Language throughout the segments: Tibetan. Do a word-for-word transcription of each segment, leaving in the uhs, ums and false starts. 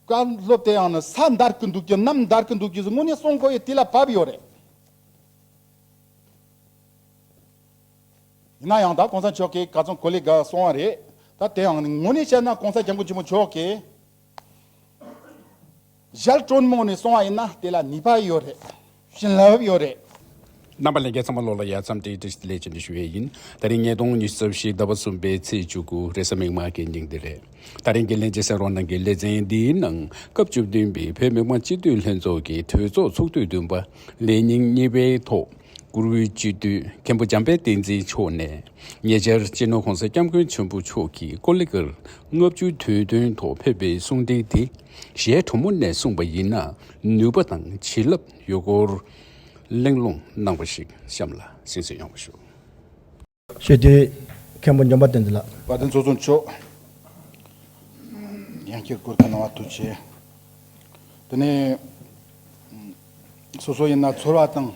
བཀའ་སློབ་དེ་ཡང་ནི་ས་འདར་གི་འདུག་རྒྱུ་གནམ་འདར་གི་འདུག་རྒྱུ་ཟེར་དངོས་གནས་གསུང་དགོས་ཡས་དེ་ལ་བབ་ཡོད་རེད། ཡིན་ན་ཡང་ད་གོང་ས་མཆོག་གིས་ག་ཚོད་གོ་ལེ་ག་གསུང་བ་རེད། ད་དེ་ཡང་ནི་དངོས་གནས་བཤད་ན་གོང་ས་སྐྱབས་མགོན་ཆེན་པོ་མཆོག་གིས་ཞལ་དྲོན་མོ་ནས་གསུང་བ་ཡིན་ན་དེ་ལ་ནུས་པ་ཡོད་རེད། བྱིན་རླབས་ཡོད་རེད། རྣམ་པ་ལྷན་རྒྱས་ཚང་མ་ལོག་ལ་ཡ་མཚམས་བྲིས་བྲིས་ལས་ཅི་འདྲ་ཞུ་ཡས་ཡིན། ད་རིང་ཉིས་སྟོང་ཉི་ཤུ་རྩ་བཞི་ཟླ་བ་གསུམ་པའི་ཚེས་བཅུ་དགུ་རེས་གཟའ་མིག་དམར་གྱི་ཉིན་དེ་རེད། ད་རིང་གི་ལྷན་རྒྱས་གསན་རོགས་གནང་གི་ལེ་ཚན་འདིའི་ནང་སྐབས་བཅུ་བདུན་པའི་བོད་མི་མང་སྤྱི་འཐུས་ལྷན་ཚོགས་ཀྱི་གྲོས་ཚོགས་ཚོགས་དུས་བདུན་པ་ལས་ཉིན་གཉིས་པའི་ཐོག་བཀུར་འོས་སྤྱི་འཐུས་མཁན་པོ་འཇམ་དཔལ་བསྟན་འཛིན་མཆོག་ནས་ཉེ་ཆར་སྤྱི་ནོར་༸གོང་ས་༸སྐྱབས་མགོན་ཆེན་པོ་མཆོག་གིས་ཀོ་ལི་གྷལ་ལྔ་བཅུའི་དུས་སྟོན་ཐོག་ཕེབས་པའི་གསུང་འཕྲིན་དེ་ཞལ་དྲོན་མོ་ནས་གསུངས་པ་ཡིན་ན་ནུས་པ་དང་བྱིན་རླབས་ཡོད་སྐོར་གླེང་སློང་གནང་བ་ཞིག་གཤམ་ལ་གསན་གཟིགས་ཡོང་བ་ཞུ། ཞུ་དེ་མཁན་པོ་འཇམ་དཔལ་བསྟན་འཛིན་ལགས། བཀའ་དྲིན་ཚོགས་གཙོ་མཆོག་ཡང་བསྐྱར་སྐུ་ཁམས་བཟང་བ་ཐུགས་རྗེ་ཆེ། དེ་ནས་སོ་སོ་ཡིན་ན་ཚོར་བ་དང་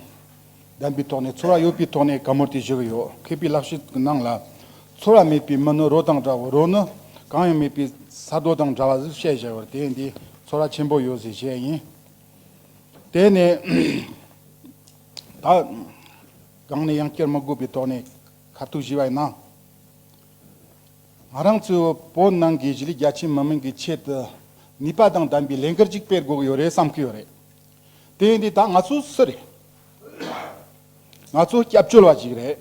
ལྡན་པའི་ཐོག་ནས་ཚོར་བ་ཡོད་པའི་ཐོག་ནས་བཀའ་མོལ་དེ་ཞུ་གི་ཡོད། མཁས་པའི་ལག་ཤེས་ཀྱི་ནང་ལ་ཚོར་བ་མེད་པའི་མི་ནི་རོ་དང་འདྲ་བོ། རོ་ནི་གང་ཡང་མེད་པའི་ས་རྡོ་དང་འདྲ་བ་ཟིག་བཤད་བཞག་ཡོད་རེད། དེ་འདི་ཚོར་བ་ཆེན་པོ་ཡོད་ཟེར་བཤད་ཡིན། དེ་ནས་ད་གང་ནས་ཡང་བསྐྱར་མི་དགོས་པའི་ཐོག་ནས་ཁ་ཐུག་ཞུས་པ་ཡིན་ན། ང་རང་ཚོའི་བོད་ནང་གི་གཞིས་ལུས་རྒྱ་ཆེ་མི་མང་གི་ཆེད་དུ་ནུས་པ་དང་ལྡན་པའི་ལས་འགུལ་ཅིག་སྤེལ་དགོས་ཀྱི་ཡོད་རེད་བསམ་གྱི་ཡོད་རེད། དེ་ཡིན་དུས་ད་ང་ཚོ་སུ་རེད། ང་ཚོ་སྐྱབས་བཅོལ་བ་ཅིག་རེད།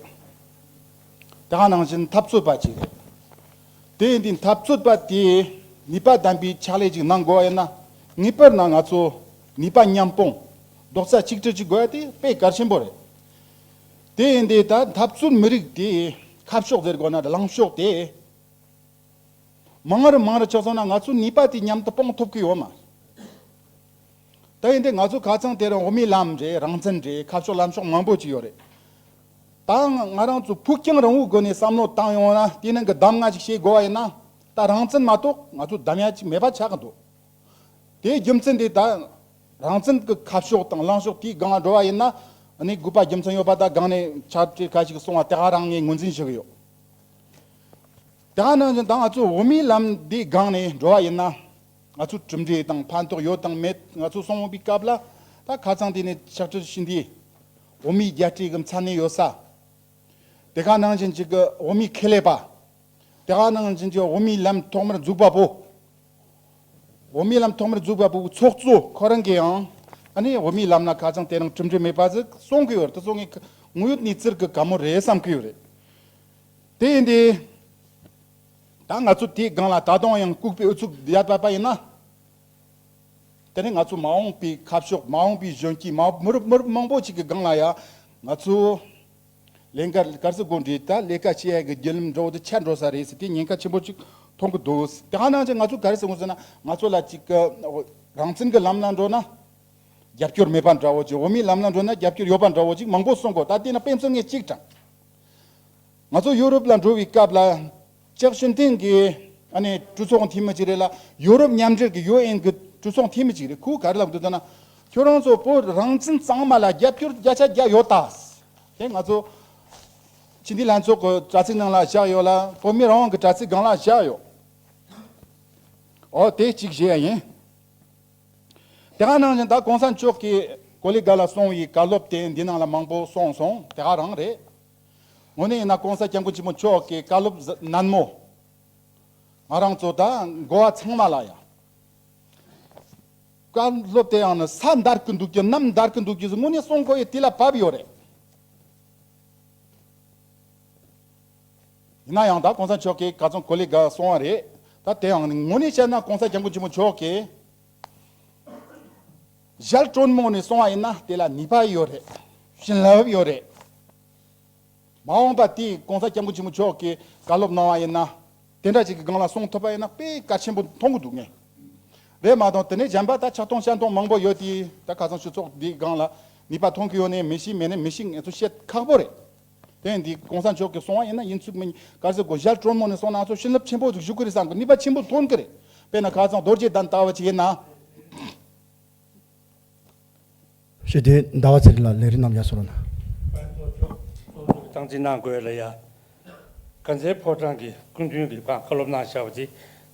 དེ་ག་ནང་བཞིན་འཐབ་རྩོད་པ་ཅིག་རེད། དེ་ཡིན་དུས་འཐབ་རྩོད་པ་དེས་ནུས་པ་ལྡན་པའི་ཕྱག་ལས་ཅིག་གནང་དགོས་པ་ཡིན་ན། ངེས་པར་ན་ང་ཚོ་ནུས་པ་མཉམ་སྤུངས་རྡོག་རྩ་གཅིག་སྒྲིལ་ཅིག་དགོས་ཡ་དེ་དཔེ་གལ་ཆེན་པོ་རེད། དེ་ཡིན་དུས་ད་འཐབ་རྩོད་མི་རིགས་དེ་ཁ་ཕྱོགས་ཟེར་དགོས་ན་ལངས་ཕྱོགས་དེ། མང་རུ་མང་རུ་ཆགས་སོང་ན་ང་ཚོའི་ནུས་པ་དེ་མཉམ་དུ་སྤུངས་ཐུབ་ཀྱི་ཡོད་མ་རེད། ད་ཡིན་དུས་ང་ཚོ་ཁ་ཚང་དེ་རིང་དབུ་མའི་ལམ་རེད། རང་བཙན་རེད། ཁ་ཕྱོགས་ལམ་ཕྱོགས་མང་པོ་ཅིག་ཡོད་རེད། ད་ང་རང་ཚོ་ཕུགས་རྒྱང་རིང་བོའི་སྒོ་ནས་བསམ་བློ་བཏང་ཡོང་ན། དེའི་ནང་གི་གདམ་ང་ཅིག་བྱེད་དགོས་པ་ཡིན་ན། ད་རང་བཙན་མ་གཏོགས་ང་ཚོ་གདམ་ཡ་ཅིག་མེད་པ་ཆགས་ཀྱི་འདུག་དེའི་རྒྱུ་མཚན་དེ་ད་རང་བཙན་གྱི་ཁ་ཕྱོགས་དང་ལངས་ཕྱོགས་དེའི་སྒང་འགྲོ་བ་ཡིན་ན། ཨ་ནི་དགོས་པ་རྒྱུ་མཚན་ཡོད་པ་ད་སྒང་ནས་ཕྱག་བྲིས་ཁ་ཞིག་གསུང་བ་དེ་ག་རང་ངས་ངོས་འཛིན་ཞུ་གི་ཡོད། དེ་ག་ནང་བཞིན་ད་ང་ཚོ་དབུ་མའི་ལམ་འདིའི་སྒང་ནས་འགྲོ་བ་ཡིན་ན། ང་ཚོ་གྲུབ་འབྲས་དང་ཕན་ཐོགས་ཡོད་དང་མེད་ང་ཚོ་གསུང་འོང་པའི་སྐབས་ལ། ད་ཁ་ཚང་དེ་ནས་ཕྱག་བྲིས་ཤིག་འདི་དབུ་མའི་རྒྱལ་སྲས་ཀྱི་མཚན་གནས་ཡོད་ས། དེ་ག་ནང་བཞིན་ཅིག་གི་དབུ་མའི་ཁེ་ལས་པ། དེ་ག་ནང་བཞིན་ཅིག་དབུ་མའི་ལམ་ཐོག་མར་འཛུགས་པ་པོ། དབུ་མའི་ལམ་ཐོག་མར་འཛུགས་པ་པོའི་ཚོགས་གཙོ་ཁོ་རང་གིས་ཡང་། ཨ་ནི་དབུ་མའི་ལམ་ན་ཁ་ཚང་དེ་རིང་གྲུབ་འབྲས་མེད་པ་ཟིག་གསུང་གི་ཡོད་རེད། དེ་ཚོ་ངས་དངོས་ཡོད་གནས་ཚུལ་གྱི་བཀའ་མོལ་རེད་བསམ་གྱི་ཡོད་རེད། དེ་ཡིན་དུས། ད་ང་ཚོ་དེའི་སྒང་ལ་ད་དུང་ཡང་ལྐུགས་པའི་ཨུ་ཚུགས་བརྒྱབ་པ་ཡིན་ན། དེ་ནི་ང་ཚོ་མ་འོངས་པའི་ཁ་ཕྱོགས། མ་འོངས་པའི་གཞོན་སྐྱེས། མ་མི་རབས་མི་རབས་མང་པོ་ཞིག་གི་སྒང་ལ་ཡང་ང་ཚོ་ལས་འགན་ག་རེ་ཟེར་དགོས་རེད། ད་ལས་ཀ་བྱེད་ཡ་གི་བརྒྱུད་ལམ་འདྲ་བོ་དེ་ཆད་འགྲོ་ས་རེད་ཟེར་དེ་ཉེན་ཁ་ཆེན་པོ་ཅིག་མཐོང་གི་འདུག་དེ་ག་ནང་བཞིན་ང་ཚོ་ག་རེ་ཟེར་དགོས་ཟེར་ན། ང་ཚོ་ལ་ཅིག་གི་རང་བཙན་གྱི་ལམ་ལ་འགྲོ་ན་རྒྱབ་སྐྱོར་མེད་པ་འདྲ་བོ་ཅིག་དབུ་མའི་ལམ་ལ་འགྲོ་ན་རྒྱབ་སྐྱོར་ཡོད་པ་འདྲ་བོ་ཅིག་མང་པོ་གསུང་གོ། ད་དེ་ན་དཔེ་མཚོན་ངས་གཅིག་དྲངས། ང་ཚོ་ཡུ་རོབ་ལ་འགྲོ་བའི་སྐབས་ལ། ཅེག་ཤུན་ཏན་གྱི་ཨ་ནི་གྲོས་ཚོགས་འཐུས་མི་ཅིག་རེད་ལ། ཡུ་རོབ་མཉམ་འབྲེལ་གྱི་ཡུ་ཨེན་གྱི་གྲོས་ཚོགས་འཐུས་མི་ཅིག་རེད། ཁོས་ག་རེ་ལབ་འདུག་ཟེར་ན། ཁྱོད་རང་ཚོ་བོད་རང་བཙན་གཙང་མ་ལ་རྒྱབ་སྐྱོར་བརྒྱ་ཆ་བརྒྱ་ཡོད་ད། དེ་ང་ཚོ་སྤྱི་འཐུས་ལྷན་ཚོགས་ཀྱི་དྲ་ཚིགས་ནང་ལ་བཞག་ཡོད་ལ། བོད་མི་རང་དབང་གི་དྲ་ཚིགས་སྒང་ལ་བཞག་ཡོད། ཨོ་དེ་གཅིག་བཞེས་ཡ་ཡིན། དེ་ག་ནང་བཞིན་ད་གོང་ས་མཆོག་གིས་ཀོ་ལི་གྷལ་ལ་གསུངས་པའི་བཀའ་སློབ་དེ་འདི་ནང་ལ་མང་པོ་གསུངས་སོང་། དེ་ག་རང་རེད། དངོས་གནས་ཡིན་ན་གོང་ས་སྐྱབས་མགོན་ཆེན་པོ་མཆོག་གི་བཀའ་སློབ་ནན་མོ། ང་རང་ཚོ་ད་འགོ་བ་ཚང་མ་ལ་ཡང་། བཀའ་སློབ་དེ་ཡང་ནི་ས་འདར་གི་འདུག་རྒྱུ་གནམ་འདར་གི་འདུག་རྒྱུ་ཟེར་དངོས་གནས་གསུང་དགོས་ཡས་དེ་ལ་བབས་ཡོད་རེད། ཡིན་ན་ཡང་ད་གོང་ས་མཆོག་གིས་ག་ཚོད་གོ་ལེ་ག་གསུང་བ་རེད། ད་དེ་ཡང་ནི་དངོས་གནས་བཤད་ན་གོང་ས་སྐྱབས་མགོན་ཆེན་པོ་མཆོག་གིས་ཞལ་དྲོན་མོ་ནས་གསུང་བ་ཡིན་ན་དེ་ལ་ནུས་པ་ཡོད་རེད། བྱིན་རླབས་ཡོད་རེད། མ་འོངས་པ་དེ་གོང་ས་སྐྱབས་མགོན་ཆེན་པོ་མཆོག་གིས་བཀའ་སློབ་གནང་བ་ཡིན་ན། དེ་འདྲ་ཅིག་གི་སྒང་ལ་གསུང་ཐུབ་པ་ཡིན་ན་དཔེ་གལ་ཆེན་པོ་མཐོང་གི་འདུག་ངས། རེད་མ་གཏོགས་དེ་ནས་གཞན་པ་ད་ཆགས་སྡང་བཤད་སྡང་མང་པོ་ཡོད་དེ། ད་ཁ་སང་སྤྱི་ཚོགས་འདིའི་སྒང་ལ་ནུས་པ་ཐོན་གི་ཡོད་ནས་མི་ཤེས། མེད་ནས་མི་ཤེས། ང་ཚོ་བཤད་ཁག་པོ་རེད། དེ་ཡིན་དུས་གོང་ས་མཆོག་གིས་གསུང་བ་ཡིན་ན་ཡིན་ཚུགས་མིན་ག་རེ་ཟེར་དགོས། ཞལ་དྲོན་མོ་ནས་གསུངས་ན་ང་ཚོ་བྱིན་རླབས་ཆེན་པོ་ཞིག་ཞུགས་གི་རེད་བསམ་གི། ནུས་པ་ཆེན་པོ་ཐོན་གི་རེད། དཔེར་ན་ཁ་སང་རྡོ་རྗེ་གདན་ལྟ་བུ་ཅིག་ཡིན་ན། ཞེས་དེ་ཟླ་བ་ཚེ་རིང་ལགས་ལས་རིམ་རྣམས་ཡར་སོང་རོགས་གནང་། སྟངས་འཛིན་གནང་དགོས་ལ་ཡ། དཀར་མཛེས་ཕོ་བྲང་གི་སྐུ་མདུན་གྱི་བཀའ་སློབ་གནང་བཞག་པ་དེ་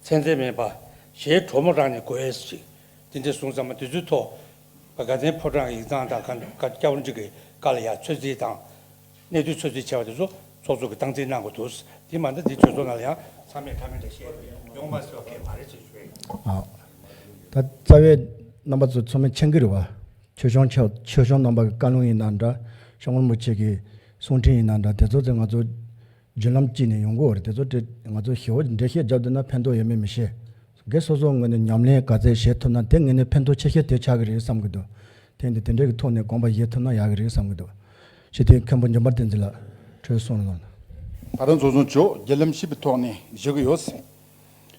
ཚད་འཛིན་མེད་པ་ཞེས་གྲོགས་མོ་རང་ནས་དགོས་ཞེས་ དེ་འདྲ་སོང་ཙང་མ་དེ་ཚོའི་ཐོག་དགའ་ལྡན་ཕོ་བྲང་ཡིག་ཚང་དང་ག་ག་སྐྱབས་མགོན་གྱི་བཀའ་ལ་ཡ་ཚོད་རྩིས་དང་། གནས་ཚུལ་ཚོད་རྩིས་བྱས་པ་དེ་ཚོ་ཚོགས་གཙོ་གིས་སྟངས་འཛིན་གནང་དགོས་འདུག་དེ་མ་ཟད་འདི་གྲོས་ཚོགས་ནང་ལ་ཡང་ཚང་མས་ཁ་མེད་འདྲ་བཤད་ཡོང་མ་སྲིད་པ་གལ་མ་རེད་ཅེས་ཞུ་ཡ་ཡིན། ཨ། ད་རྩ་བའི་རྣམ་པ་ཚོ་ཚང་མས་མཁྱེན་གྱི་རེད་བ། ཆོས་སྐྱོང་ཆོས་ཆོས་སྐྱོང་རྣམ་པ་གི་བཀའ་ལུང་ཡིན་ན་འདྲ། སྐྱབས་མགོན་རིན་པོ་ཆེ་གི་གསུང་འཕྲིན་ཡིན་ན་འདྲ། དེ་ཚོ་ཚོ་ང་ཚོ་བརྒྱུད་ལམ་གཅིག་ནས་ཡོང་གི་ཡོད་རེད། དེ་ཚོ་དེ་ང་ཚོ་ཞེ་པོ་འགྲེལ་བཤད་རྒྱབ་བསྡད་ན་ཕན་ཐོགས་ཡོད་མེད་མི་ཤེས། སྒེར་སོ་སོའི་ངོས་ནས་ཉམས་ལེན་ག་ཚད་བྱེད་ཐུབ་ན་དེ་ངོས་ནས་ཕན་ཐོགས་ཆེ་ཤོས་དེ་ཆགས་ཀྱི་རེད་བསམ་གྱི་འདུག་དེ་འདི་དེ་འདྲའི་གི་ཐོག་ནས་དགོངས་པ་བཞེས་ཐུབ་ན་ཡག་གི་རེད་བསམ་གྱི་འདུག་ཞེས་དེ་མཁན་པོ་འབྱོན་པ་བསྟན་འཛིན་ལགས་གྲོས་གསུངས་རོགས་གནང་། ད་དུང་ཚོགས་གཙོ་མཆོག་བརྒྱུད་ལམ་ཞིབ་པའི་ཐོག་ནས་ཞུ་གི་ཡོད།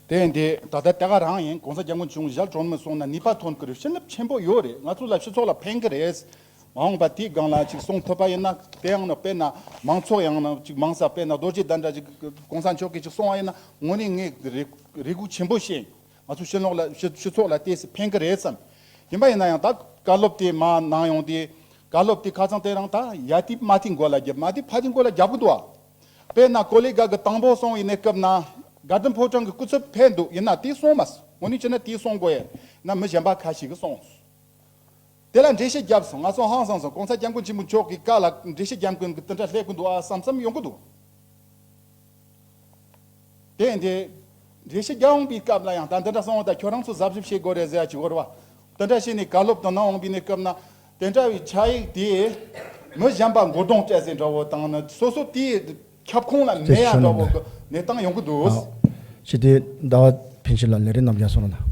དེ་ཡིན་དུས་ད་ལྟ་དེ་ག་རང་ཡིན། གོང་ས་སྐྱབས་མགོན་ཆེན་པོ་ཞལ་དྲོན་མོ་གསུངས་ན་ནུས་པ་ཐོན་གྱི་རེད། བྱིན་རླབས་ཆེན་པོ་ཡོད་རེད། ང་ཚོ་ལ་སྤྱི་ཚོགས་ལ་ཕན་གྱི་རེད། མ་འོངས་པ་དེའི་སྒང་ལ་ཅིག་གསུང་ཐུབ་པ་ཡིན་ན། དེ་ཡང་ན་དཔེར་ན་མང་ཚོགས་ཡང་ན་ཅིག་མང་ས་དཔེར་ན་རྡོ་རྗེ་གདན་འདྲ་ཅིག་གོང་ས་མཆོག་གིས་ཅིག་གསུང་བ་ཡིན་ན་དངོས་གནས་ངས་རེ་རེ་སྒུག་ཆེན་པོ་བྱས། ང་ཚོ་ཕྱི་ལོགས་ལ་སྤྱི་སྤྱི་ཚོགས་ལ་ཏོག་ཙམ་ཕན་གྱི་རེད་བསམ། ཡིན་པ་ཡིན་ན་ཡང་ད་བཀའ་སློབ་དེ་མ་གནང་ཡོང་དུས་བཀའ་སློབ་དེ་ཁ་སང་དེ་རིང་ད་ཡ་དེ་མ་དེ་མགོ་ལ་རྒྱབ། མ་དེ་ཕ་དེ་མགོ་ལ་རྒྱབ་གི་འདུག་ཨ། དཔེར་ན་ཀོ་ལི་ག་གི་དང་པོ་སོང་བའི་གནས་སྐབས་ན་དགའ་ལྡན་ཕོ་བྲང་གི་སྐུ་ཚབ་ཕེབས་འདུག་ཡིན་ན་དེ་སོང་མ་སོང་། དངོས་གནས་བྱས་ན་དེ་སོང་དགོས་ཡ་ན་མི་གཞན་པ་ཁ་ཤས་ཀྱིས་སོང་སོང་། དེ་ལ་འགྲེལ་བཤད་བརྒྱབ་སོང་། ང་ཚོ་ཧང་སངས་སོང་། གོང་ས་སྐྱབས་མགོན་ཆེན་པོ་མཆོག་གི་བཀའ་ལ་འགྲེལ་བཤད་རྒྱབ་མཁན་གྱི་དེ་འདྲ་སླེབས་ཀྱི་འདུག་ཨ་བསམ་བསམ་ཡོང་གི་འདུག་དེ་ཡིན་དེ། འགྲེལ་བཤད་རྒྱག་འོང་པའི་སྐབས་ལ་ཡང་ད་འདི་འདྲ་སོང་བ་དང་ཁྱོད་རང་ཚོ་གཟབ་གཟབ་བྱེད་དགོས་རེད་ཟེར་ཡ་ཅིག་ཡོད་རེད་བ། དེ་འདྲ་བྱས་ནས་བཀའ་སློབ་དང་ནང་འོང་པའི་གནས་སྐབས་ན་དེ་འདྲ་བའི་ཕྱག་ཡིག་དེ་མི་གཞན་པ་མགོ་རྡུང་སྤྲད་ཟེར་འདྲ་བོ་དང་ནི་སོ་སོ་དེའི་ཁྱབ་ཁོངས་ལ་མེད་ཡ་འདྲ་བོ་གི་གནས་སྟངས་ཡོང་གི་འདུག་ཨ། ཞེས་དེ་ཟླ་བ་ཕན་ཆད་ལ་ལས་རིམ་རྣམས་ཀྱང་གསུངས་རོགས་གནང་།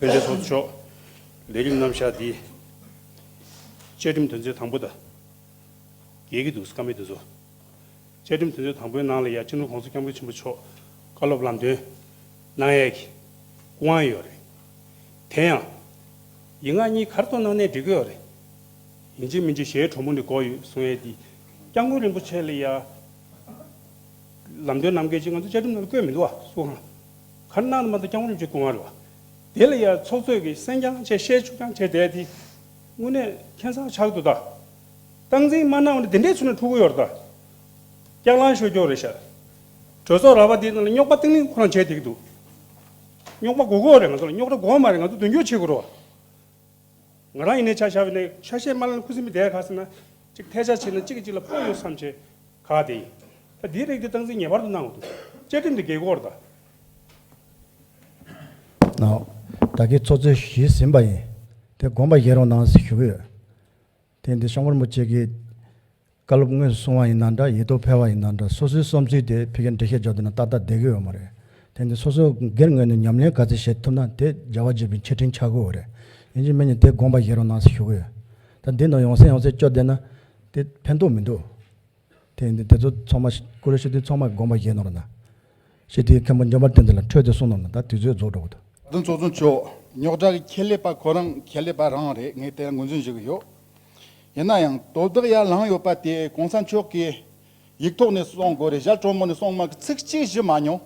དཔལ་ལྡན་ཚོགས་གཙོ་མཆོག་ལས་རིམ་རྣམ་གཞག་འདི་བཅའ་ཁྲིམས་དོན་ཚན་དང་པོ་དང་འགལ་གྱི་འདུག་བཀའ་མོལ་འདི་ཚོ། བཅའ་ཁྲིམས་དོན་ཚན་དང་པོའི་ནང་ལ་ཡ་སྤྱི་ནོར་༸གོང་ས་༸སྐྱབས་མགོན་ཆེན་པོ་མཆོག་བཀའ་སློབ་ལམ་སྟོན་གནང་ཡས་ཀྱི་སྐུ་དབང་ཡོད་རེད། དེ་ཡང་ཡིག་ངག་གཉིས་ག་རེ་གཏོང་གནང་ནའི་འགྲིག་གི་ཡོད་རེད། ཡིན་གཅིག་མིན་གཅིག་ཞལ་དྲོན་མོ་ནས་གོ་ཡོད་གསུང་ཡས་དེ་༸སྐྱབས་མགོན་རིན་པོ་ཆེ་ལ་ཡ་ལམ་སྟོན་གནང་མཁན་ཅིག་ང་ཚོ་བཅའ་ཁྲིམས་ནང་ལ་བཀོད་མི་འདུག་བ། སུ་གང་ག་རེ་གནང་ན་མ་གཏོགས་༸སྐྱབས་མགོན་རིན་པོ་ཆེ་སྐུ་དབང་རེད་བ། དེ་ལ་ཡ་ཚོགས་གཙོས་ཀྱི་གསན་རྐྱང་བྱས་བཤད་བཅུག་རྐྱང་བྱས་བསྡད་དེ་དངོས་གནས་ཁྱད་མཚར་ཆགས་འདུག་ད། སྟངས་འཛིན་མ་གནང་བ་ནི་དེ་འདྲའི་ཚུལ་ནས་འཁྲུག་གི་ཡོད་རེད་ད། སྐྱག་ལང་ཤོད་རྒྱུ་རེད་ཤག་གྲོས་ཚོགས་ར་བ་དེའི་ནང་ལ་རྙོག་པ་གཏིང་ལེན་ཁོ་རང་བྱས་བསྡད་ཀྱི་འདུག་རྙོག་པ་དགོས་ཀྱི་ཡོད་རེད། ང་ཚོ་ལ་རྙོག་དྲ་དགོས་མ་རེད། ང་ཚོ་མདུན་སྐྱོད་བྱེད་དགོས་རེད་བ། ང་རང་ཡིན་ནའི་ཆ་བཞག་པ་ཡིན་ན་ཆ་ཤས་མ་ལངས་ཁུ་སིམ་མེར་བསྡད་ག་ཟེར་ན་གཅིག་ཐལ་ཆ་བྱས་ན་གཅིག་གིས་གཅིག་ལ་སྤོ་ཡོད་བསམ་བྱས་ག་བསྡད་ཡིན། ད་འདིའི་རིགས་འདི་སྟངས་འཛིན་ངེས་པར་དུ་གནང་དགོས་འདུག་བཅའ་ཁྲིམས་འདི་འགལ་གྱི་ཡོད་རེད་ད། ནའོ། ད་གིན་ཚོགས་གཙོས་ཞུས་ཟིན་པ་ཡིན། དེ་དགོངས་པ་བཞེས་རོགས་གནང་ཞེས་ཞུ་གི་ཡོད། དེ་འདི་སྐྱབས་མགོན་རིན་པོ་ཆེ་གིས་བཀའ་སློབ་དངོས་སུ་གསུང་བ་ཡིན་ན་འདྲ། ཡིག་ཐོག་ཕེབས་པ་ཡིན་ན་འདྲ། སོ་སོའི་བསམ་ཚུལ་དེ་ཕ་གིར་འགྲེལ་བཤད་རྒྱག་འདོད་ན་ཏག་ཏག་བསྡད་ཀྱི་ཡོད་མ་རེད། དེ་འདི་སོ་སོ་སྒེར་ངོས་ནས་ཉམས་ལེན་ག་ཚོད་བྱེད་ཐུབ་ན་དེ་རྒྱལ་བ་དགྱེས་པའི་ཆེ་འཕྲིན་ཆགས་ཀྱི་ཡོད་རེད། ཡིན་གཅིག་མིན་གཅིག་དེ་དགོངས་པ་བཞེས་རོགས་གནང་ཞེས་ཞུ་གི་ཡོད། ད་འདི་ནང་ཡོང་སེ་ཡོང་སེ་སྐྱོར་བསྡད་ན་དེ་ཕན་ཐོགས་མི་འདུག་དེ་འདི་དེ་ཚོ་ཚང་མ་ཀུ་རེ་ཤི་དེ་ཚང་མ་དགོངས་པ་བཞེས་གནང་རོགས་གནང་། ཞེས་དེའི་མཁན་པོ་འབྱོན་པ་བསྟན་འཛིན་ལ་འཕྲོས་ཏེ་གསུངས་གནང་ན་ད་དུས་ཚོད་རྫོགས་འགྲོ་གི་འདུག་དོན་ཚོགས་གཙོ་མཆོག་རྙོག་དྲ་གི་ཁྱད་ལས་པ་ཁོ་རང་ཁྱད་ལས་པ་རང་རེད། ངས་དེ་ལ་ངོས་འཛིན་ཞུ་གི་ཡོད། ཡིན་ན་ཡང་དོ་བདག་ཡར་ལངས་ཡོད་པ་དེ་གོང་ས་མཆོག་གིས་ཡིག་ཐོག་ནས་གསུང་དགོས་རེད། ཞལ་དྲོན་མོ་ནས་གསུང་མ་གི་ཚིག་གཅིག་ཞུ་མ་མྱོང་།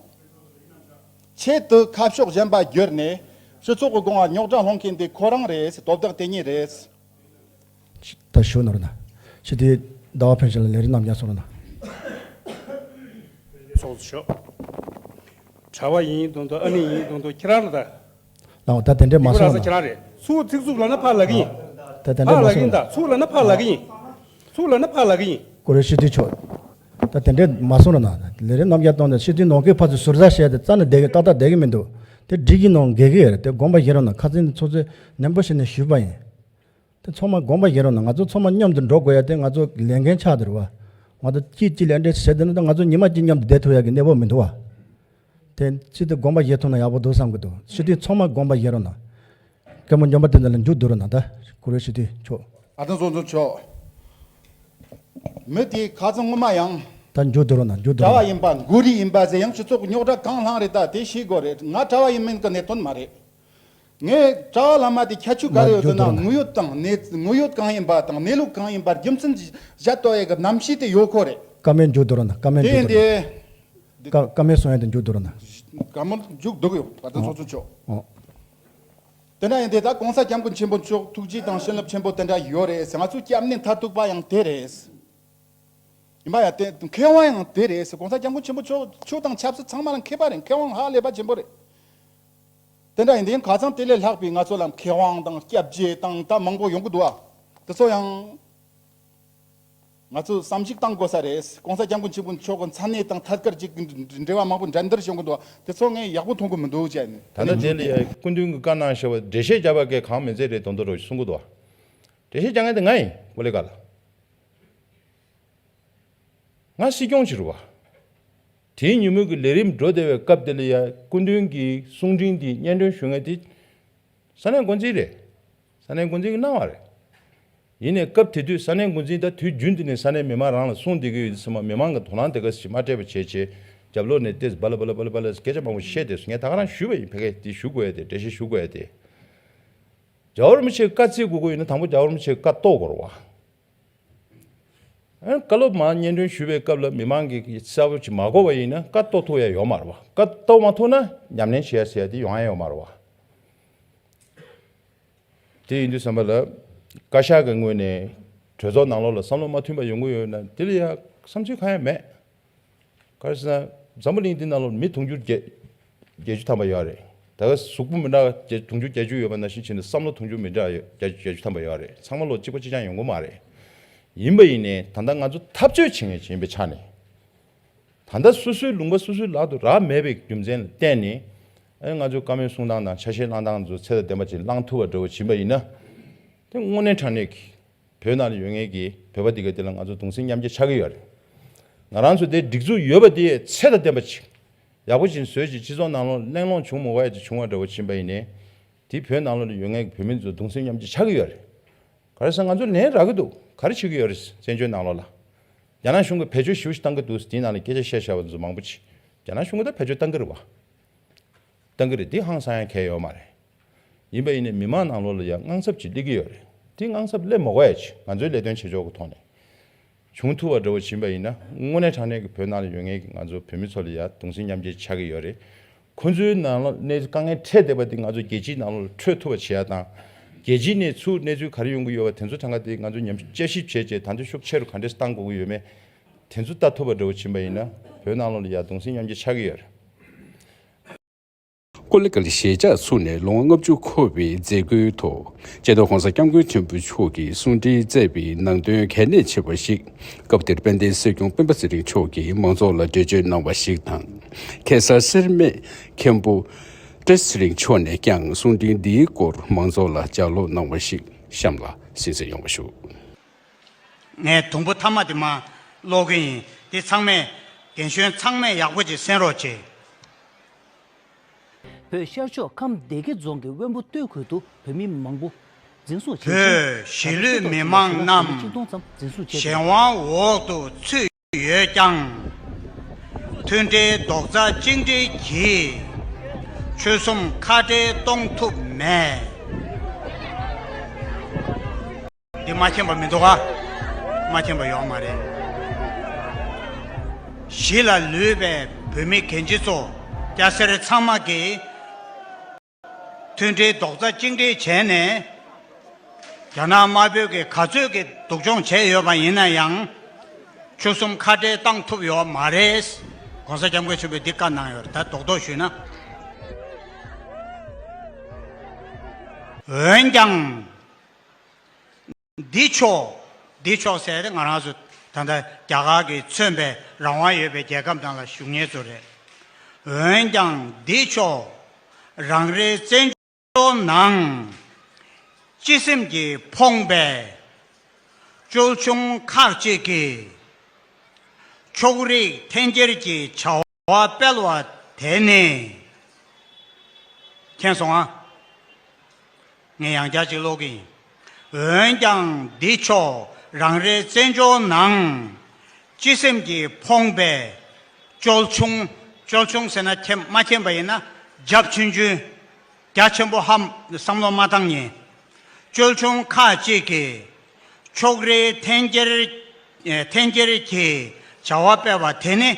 ཆེད་དུ་ཁ་ཕྱོགས་གཞན་པ་བསྒྱུར་ནས་སྤྱི་ཚོགས་ཀྱི་སྒོ་ང་རྙོག་དྲ་སློང་མཁན་དེ་ཁོ་རང་རེད། དོ་བདག་དེ་ཉིད་རེད། ད་ཞུ་ནོར་ན། ཞི་དེ་ཟླ་བ་ཕན་ཆད་ལ་ལས་རིགས་རྣམས་ཀྱང་སོང་ན། སོང་ཞོག་གྲྭ་བ་ཡིན་དང་དུ་ཨ་ནི་ཡིན་དང་དུ་ཁྱེད་རང་ལ་ད། ལའོ་ད་དེ་འདྲས་མ་སོང་ན། ཁྱེད་རང་རེད། ཚུགས་ཚིག་རྩུབ་ལབ་ན་ཕར་ལབ་གི་ཡིན། ད་དེ་འདྲས་མ་སོང་ན། ཚུགས་ལབ་ན་ཕར་ལབ་གི་ཡིན། ཚུགས་ལབ་ན་ཕར་ལབ་གི་ཡིན། ཀོ་རེ་ཞི་དེ་ཆོག་ད་དེ་འདྲས་མ་སོང་ན་ལས་རིགས་རྣམས་ཀྱང་གཏོང་ནས་ཞི་དེ་ནང་གི་ཕར་ཚུར་ཟུར་ཟ་བྱས་ཏེ་རྩ་ནས་བསྡད་གི་ཏག་ཏག་བསྡད་གི་མི་འདུག་དེ་འགྲིག་གི་ནང་འགལ་གི་ཡོད་རེད། དེ་དགོངས་པ་བཞེས་རོགས་གནང་། ཁ་སང་ཚོགས་གཙོས་ནན་པོ་བྱས་ནས་ཞུས་པ་ཡིན། དེ་ཚང་མ་དགོངས་པ་བཞེས་རོགས་གནང་། ང་ཚོ་ཚང་མ་མཉམ་དུ་འགྲོ་དགོས་ཡ་དེ་ང་ཚོ་ལས་འགན་ཆགས་བསྡད་རེད་བ། ང་ཚོ་གཅིག་གཅིག་ལ་འདྲེ་བྱེད་བསྡད་ན་ད་ང་ཚོ་ཉི་མ་གཅིག་མཉམ་དུ་བསྡད་ཐུབ་ཡ་གི་གནས་བབ་མི་འདུག་བ། དེ་ཅི་སྟེ་དགོངས་པ་བཞེས་ཐུབ་ན་ཡག་པོ་འདུག་བསམ་གི་འདུག་ཞི་དེ་ཚང་མ་དགོངས་པ་བཞེས་རོགས་གནང་། སྐལ་མོ་འཇམ་པ་དེ་འདི་ལ་མཇུག་བསྡུ་རོགས་གནང་ད། ཀུ་རེ་ཞི་དེ་ཆོག་ཨ་དང་སོ་སོ་ཆོག་མི་དེ་ཁ་ཚང་ངོ་མ་ཡང་། ད་མཇུག་བསྡུ་རོགས་གནང་། མཇུག་བསྡུ་གྲྭ་བ་རོགས་ཡིན་པ་མགོ་རིལ་ཡིན་པ་ཟེར་ཡང་སྤྱི་ཚོགས་ཀྱི་རྙོག་དྲ་གང་བསླངས་རེད། ད་དེ་ཤེས་དགོས་རེད། ང་གྲྭ་བ་ཡིན་མིན་གི་གནད་དོན་མ་རེད། ངས་གྲྭ་བ་བླ་མ་དེ་ཁྱད་ཆོས་ག་རེ་ཡོད་ཟེར་ན། ང་མཇུག་བསྡུ་རོགས་གནང་། དངོས་ཡོད་དང་གནས་དངོས་ཡོད་གང་ཡིན་པ་དང་གནས་ལུགས་གང་ཡིན་པར་རྒྱུ་མཚན་བཞག་ཏོ་ཡ་གི་རྣམ་ཤེས་དེ་ཡོད་ཁོ་རེད། བཀའ་མོལ་མཇུག་བསྡུ་རོགས་གནང་། བཀའ་མོལ་དེ་མཇུག་བསྡུ་རོགས་གནང་། དེ་བཀའ་བཀའ་མོལ་གསུང་ཡ་དེ་མཇུག་བསྡུ་རོགས་གནང་། བཀའ་མོལ་མཇུག་བསྡུ་གི་ཡོད། ད་ལྟ་ཚོགས་གཙོ་མཆོག་ཨོ། དེ་འདྲ་ཡིན་དེ་ད་གོང་ས་སྐྱབས་མགོན་ཆེན་པོ་མཆོག་ཐུགས་རྗེ་དང་བྱིན་རླབས་ཆེན་པོ་དེ་འདྲ་ཡོད་རེད་ཟེར། ང་ཚོའི་སྐྱབས་གནས་མཐར་ཐུག་པ་ཡང་དེ་རེད། ཡིན་པ་ཡང་དེ་མཁས་དབང་ཡང་དེ་རེད་ཟེར། གོང་ས་སྐྱབས་མགོན་ཆེན་པོ་མཆོག་མཆོག་དང་ཆབ་སྲིད་ཚང་མ་ལ་མཁས་པ་རེད། མཁས་དབང་ཧ་ལས་པ་ཆེན་པོ་རེད། དེ་འདྲ་ཡིན་དེ་ཁ་སང་དེ་ལས་ལྷག་པའི་ང་ཚོ་ལ་མཁས་དབང་དང་སྐྱབས་རྗེ་དང་ད་མང་པོ་ཡོང་གི་འདུག་ཨ། དེ་ཚོ་ཡང་ང་ཚོ་བསམ་གཞིག་བཏང་དགོས་ས་རེད། གོང་ས་སྐྱབས་མགོན་ཆེན་པོ་མཆོག་གི་མཚན་གནས་དང་ཐད་ཀར་ཅིག་འབྲེལ་བ་མང་པོ་འགྲན་བསྡུར་བྱེད་དགོས་འདུག་ཨ། དེ་ཚོ་ངས་ཡག་པོ་མཐོང་གི་མི་འདུག་ཅེས་ནས། ད་ལྟ་དེ་ལ་ཡ་སྐུ་མདུན་གྱི་བཀའ་གནང་བཞག་པ་འགྲེལ་བཤད་བརྒྱབ་པ་གས་གང་མི་མཛད་རེད་དོན་དུ་རོགས་གསུང་གི་འདུག་ཨ། འགྲེལ་བཤད་རྒྱག་མཁན་དེ་ང་ཡིན། ཀོ་ལེ་ཀ་ལ། ང་སྲིད་སྐྱོང་བྱེད་རུ་བ། དེའི་ཉིན་མོ་གི་ལས་རིམ་འགྲོ་བསྡད་པའི་སྐབས་དེ་ལ་ཡ་སྐུ་མདུན་གྱི་གསུང་འཕྲིན་དེ་སྙན་སྒྲོན་ཞུ་མཁན་དེ་ས་གནས་འགོ་འཛིན་རེད། ས་གནས་འགོ་འཛིན་གྱིས་གནང་བ་རེད། ཡིན་ནའི་སྐབས་དེ་དུས་ས་གནས་འགོ་འཛིན་ད་དུས་རྒྱུན་དུ་ནས་ས་གནས་མི་མང་རང་ལ་གསུང་བསྡད་ཀྱི་ཡོད་དུས་ཙམ་པ་མི་མང་གི་དོ་སྣང་དེ་ག་ཞིག་མ་སྤྲད་པ་བྱས་བྱས་རྒྱབ་ལོགས་ནས་ཏེས་སྦ་ལ་སྦ་ལ་སྦ་ལ་སྦ་ལ་སྐད་ཆ་མང་པོ་བཤད་དེ་སོང་། ངས་ད་ག་རང་ཞུས་པ་ཡིན། ཕ་གིར་དེ་ཞུ་དགོས་ཡ་དེ་འགྲེལ་བཤད་ཞུ་དགོས་ཡ་དེ། རྒྱལ་བ་རིན་པོ་ཆེའི་བཀའ་བརྩི་དགོས་ཀྱི་ཡོད་ན་དང་པོ་རྒྱལ་བ་རིན་པོ་ཆེའི་བཀའ་རྟོགས་དགོས་རེད་བ། ཨ་ནི་བཀའ་སློབ་མར་སྙན་སྒྲོན་ཞུ་བའི་སྐབས་ལ་མི་མང་གིས་གསལ་པོ་ཅིག་མ་གོ་བ་ཡིན་ན་བཀའ་རྟོགས་ཐུབ་ཡ་ཡོད་མ་རེད་བ། བཀའ་རྟོགས་མ་ཐུབ་ན་ཉམས་ལེན་བྱེད་ཡ་ཟེར་ཡ་དེ་ཡོང་ཡ་ཡོད་མ་རེད་བ། དེ་ཡིན་དུས་ཙམ་པ་ལ་བཀའ་ཤག་གི་ངོས་ནས་གྲོས་ཚོགས་ནང་ལོགས་ལ་བསམ་བློ་མ་མཐུན་པ་ཡོང་གི་ཡོད་ན་དེ་ལ་ཡ་བསམ་ཚུལ་གང་ཡང་མེད། ག་རེ་ཟེར་ན་འཛམ་བུ་གླིང་འདི་ནང་ལོགས་མི་དུང་ཕྱུར་བརྒྱད་བརྒྱད་ཅུ་ཐམ་པ་ཡོད་རེད། ད་ག་གཟུགས་པོ་མི་འདྲ་བ་དུང་ཕྱུར་བརྒྱད་ཅུ་ཡོད་པ་ནང་བཞིན་བྱས་ནས་བསམ་བློ་དུང་ཕྱུར་མི་འདྲ་བ་ཡོད་བརྒྱད་ཅུ་བརྒྱད་ཅུ་ཐམ་པ་ཡོད་རེད། ཚང་མ་ལོ་གཅིག་པ་གཅིག་རྐྱང་ཡོང་གི་མ་རེད། ཡིན་པ་ཡིན་ནའི་ད་ལྟ་ང་ཚོ་འཐབ་རྩོད་བྱེད་མཁན་ཅིག་ཡིན་པའི་ཆ་ནས། ད་ལྟ་སོ་སོའི་ལུང་པ་སོ་སོའི་ལག་ཏུ་རག་མེད་པའི་རྒྱུ་མཚན་ལ་བརྟེན་ནས་ཨ་ནི་ང་ཚོའི་བཀའ་མོལ་གསུང་སྟངས་དང་ཆ་ཤས་བླང་སྟངས་ཚོ་ཚད་དང་ལྡན་པ་ཅིག་བླང་ཐུབ་པ་འདྲ་བོ་ཕྱིན་པ་ཡིན་ན། དེ་དངོས་གནས་དྲང་གནས་ཀྱི་བོད་ནང་ལ་ཡོད་མཁན་གྱི་བོད་པ་འདི་ག་དེ་ལ་ང་ཚོ་གདུང་སེམས་མཉམ་སྐྱེད་ཆགས་ཀྱི་ཡོད་རེད། ང་རང་ཚོ་དེ་སྒྲིག་འཛུགས་ཡོད་པ་དེ་ཚད་དང་ལྡན་པ་ཅིག་ཡག་པོ་ཅིག་བཟོས་ཅིག་སྤྱི་ཚོགས་ནང་ལོགས་གླེང་སློང་བྱུང་མི་དགོས་ཡ་ཅིག་བྱུང་བ་འདྲ་བོ་ཕྱིན་པ་ཡིན་ནའི། དེ་བོད་ནང་ལོགས་ལ་ཡོད་མཁན་གྱི་བོད་མི་ཚོ་གདུང་སེམས་མཉམ་སྐྱེད་ཆགས་ཀྱི་ཡོད་རེད། ག་རེ་ཟེར་ང་ཚོ་ལན་རག་གི་འདུག་ག་རེ་བྱེད་ཀྱི་ཡོད་རེད། བཙན་བྱོལ་ནང་ལོགས་ལ། རྒྱ་ནག་གཞུང་གིས་བེད་སྤྱོད་ཞེ་པོ་ཞིག་བཏང་གི་འདུག་དེའི་ནང་ལ་སྐད་ཆ་བཤད་བཞག་པ་ཚོ་མང་པོ་ཅིག་རྒྱ་ནག་གཞུང་གིས་ད་བེད་སྤྱོད་བཏང་གི་རེད་བ། བཏང་གི་རེད། འདི་ཧང་སང་ཡ་གང་ཡང་ཡོད་མ་རེད། ཡིན་པ་ཡིན་ནའི་མི་མང་ནང་ལོགས་ལ་ཡང་དངངས་འཚབ་ཅིག་སླེབས་ཀྱི་ཡོད་རེད། འདི་དངངས་འཚབ་སླེབས་མ་དགོས་ཡ་ཅིག་ང་ཚོའི་ལས་དོན་བྱེད་ཕྱོགས་ཀྱི་ཐོག་ནས་བྱུང་ཐུབ་པ་འདྲ་བོ་ཕྱིན་པ་ཡིན་ན་དངོས་གནས་དྲང་གནས་ཀྱི་བོད་ནང་ལ་ཡོད་མཁན་གྱི་ང་ཚོ་བོད་མི་ཚོ་ལ་ཡང་གདུང་སེམས་མཉམ་སྐྱེད་ཆགས་ཀྱི་ཡོད་རེད། ཁོ་ཚོའི་ནང་ལ་གནས་དཀའ་ངལ་འཕྲད་བསྡད་པ་འདི་ང་ཚོ་རྒྱལ་སྤྱིའི་ནང་ལོགས་ལ་འཕྲོད་ཐུབ་པ་བྱེད་ཡ་དང་། རྒྱལ་སྤྱིའི་ནས་ཚུར་གནས་ཚུལ་ག་རེ་ཡོང་གི་ཡོད་པ་དེ་ཚོ་གྲངས་ཀ་དེ་ང་ཚོ་ཉམས་དཔྱད་ཞིབ་བྱས་རྗེས་ད་དུང་ཤུགས་ཆེ་རུ་ག་འདྲས་བཏང་དགོས་ཀྱི་ཡོད་མེད་དེ་ཚོ་ལྟ་ཐུབ་པ་འདྲ་བོ་ཕྱིན་པ་ཡིན་ན་བོད་ནང་ལོགས་ལ་ཡང་གདུང་སེམས་མཉམ་སྐྱེད་ཆགས་ཀྱི་ཡོད་རེད། ཀོ་ལི་གྷལ་གཞིས་ཆགས་ཚུགས་ནས་ལོ་ངོ་ལྔ་བཅུ་འཁོར་བའི་མཛད་སྒོའི་ཐོག་སྤྱི་ནོར་༸གོང་ས་༸སྐྱབས་མགོན་ཆེན་པོ་མཆོག་གིས་གསུང་འཕྲིན་བསྩལ་བའི་ནང་དོན་གལ་གནད་ཆེ་བ་ཞིག་སྐབས་དེར་དཔལ་ལྡན་སྲིད་སྐྱོང་སྤེན་པ་ཚེ་རིང་མཆོག་གིས་མང་ཚོགས་ལ་འགྲེལ་བརྗོད་གནང་བ་ཞིག་དང་། ཁ་སང་སེར་སྨད་མཁན་པོ་བཀྲ་ཤིས་ཚེ་རིང་མཆོག་ནས་ཀྱང་གསུང་འཕྲིན་འདིའི་སྐོར་མང་ཚོགས་ལ་ལྗགས་ཀློག་གནང་བ་ཞིག་གཤམ་ལ་གཟིགས་གཟིགས་ཡོང་བ་ཞུ། ངས་དུམ་བུ་མཐའ་མ་དེ་མར་ཀློག་གི་ཡིན། དེ་ཚང་མས་རྒན་གཞོན་ཚང་མས་ཡག་པོ་ཅིག་གསན་རོགས་བྱེད། བོད་ཤར་ཕྱོགས་ཁམས་སྡེ་དགེ་རྫོང་གི་དབོན་པོ་སྟོད་ཁུལ་དུ་བོད་མི་མང་པོ་འཛིན་བཟུང་བྱས་ཤིང་། བོད་གཞིས་ལུས་མི་མང་རྣམས་ཆིག་སྟོང་ཙམ་འཛིན་བཟུང་བྱས་ཏེ། གཞན་དབང་འོག་ཏུ་ཚུད་ཡོད་ཀྱང་། མཐུན་སྒྲིལ་རྡོག་རྩ་གཅིག་སྒྲིལ་གྱིས་ཆོལ་གསུམ་ཁ་བྲལ་གཏོང་ཐུབ་མེད། འདི་མ་མཁྱེན་པ་མི་འདུག་ག་མ་མཁྱེན་པ་ཡོད་མ་རེད། གཞིས་ལ་ལུས་པའི་བོད་མི་རྒན་བྱིས་ཚོ་སྐྱ་སེར་ཚང་མ་གིས་མཐུན་སྒྲིལ་རྡོག་རྩ་གཅིག་སྒྲིལ་བྱས་ནས། རྒྱ་ནག་དམར་པོས་ཀྱི་ག་ཚོད་ཀྱི་སྡུག་སྦྱོང་བྱས་ཡོད་པ་ཡིན་ན་ཡང་། ཆོལ་གསུམ་ཁ་བྲལ་བཏང་ཐུབ་ཡོད་མ་རེད། ༸གོང་ས་༸སྐྱབས་མགོན་ཆེན་པོས་འདི་བཀའ་གནང་ཡོད་རེད། ད་རྡོག་རྡོག་ཞུས་ན། འོན་ཀྱང་། འདི་ཕྱོགས། འདི་ཕྱོགས་ཟེར་ཏེ་ང་རང་ཚོ་ད་ལྟ་རྒྱ་གར་གྱིས་མཚོན་པའི་རང་དབང་ཡོད་པའི་རྒྱལ་ཁབ་ནང་ལ་བཞུགས་མཁན་ཚོ་རེད། འོན་ཀྱང་འདི་ཕྱོགས་རང་རེའི་བཙན་བྱོལ་ནང་སྤྱི་སེམས་ཀྱིས་ཕོངས་པའི་ཅོལ་ཆུང་ཁག་ཅིག་གིས་ཕྱོགས་རིས་འཐེན་འཁྱེར་གྱི་བྱ་བ་སྤེལ་བ་དེ་ནི། མཁྱེན་སོང་ཨ། ངས་ཡང་བསྐྱར་ཅིག་ཀློག་གི་ཡིན། འོན་ཀྱང་འདི་ཕྱོགས་རང་རེའི་བཙན་བྱོལ་ནང་སྤྱི་སེམས་ཀྱིས་ཕོངས་པའི་ཅོལ་ཆུང་། ཅོལ་ཆུང་ཟེར་ན་མཁྱེན་མ་མཁྱེན་པ་ཡིན་ན་རྒྱབ་ཆུང་ཆུང་། རྒྱ་ཆེན་པོ་ཧ་བསམ་བློ་མ་བཏང་ཉེན། ཅོལ་ཆུང་ཁག་ཅིག་གིས་ཕྱོགས་རིས་འཐེན་འཁྱེར། འཐེན་འཁྱེར་གྱི་བྱ་བ་སྤེལ་བ་དེ་ནི་